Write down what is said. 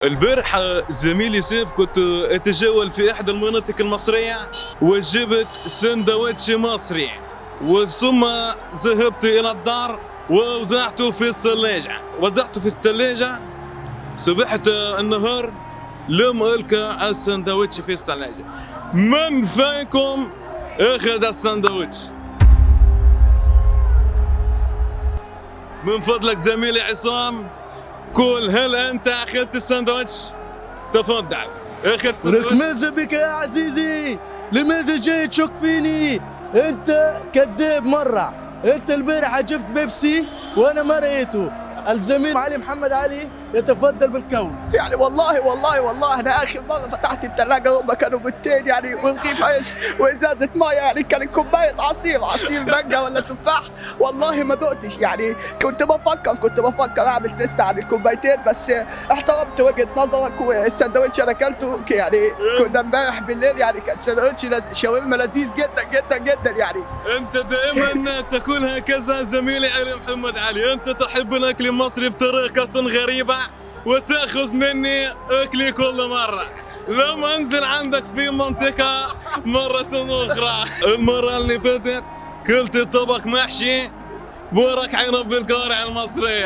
البارحة زميلي سيف كنت اتجول في احدى المناطق المصرية وجبت سندوتش مصري، وثم ذهبت الى الدار ووضعته في الثلاجة. وضعته في الثلاجة، صبحت النهار لم ألقى السندوتش في الثلاجة. من فيكم اخذ السندوتش؟ من فضلك زميلي عصام، قول هل انت اخذت الساندوتش؟ تفضل، اخذت ولك الساندوتش؟ ماذا بك يا عزيزي؟ لماذا جاي تشك فيني؟ انت كذاب مرة. انت البارحة جبت بيبسي وانا ما رأيته. الزميل علي محمد علي يتفضل بالكون. يعني والله والله والله انا اخر مرة فتحت الثلاجة هم كانوا بيضتين يعني ورغيف عيش وازازه مية، يعني كانت كوباية عصير، عصير مانجا ولا تفاح، والله ما دقتش. يعني كنت بفكر اعمل test عن الكوبايتين، بس احترمت وجهه نظرك. والساندوتش انا اكلته، يعني كنا امبارح بالليل، يعني كان ساندوتش شاورما لذيذ جدا جدا جدا يعني. انت دائما تقول هكذا زميلي علي محمد علي، انت تحب الاكل المصري بطريقة غريبة وتاخذ مني اكلي كل مرة. لم انزل عندك في منطقة مرة اخرى. المرة اللي فاتت كلت طبق محشي بورق عنب بالقارع المصرية.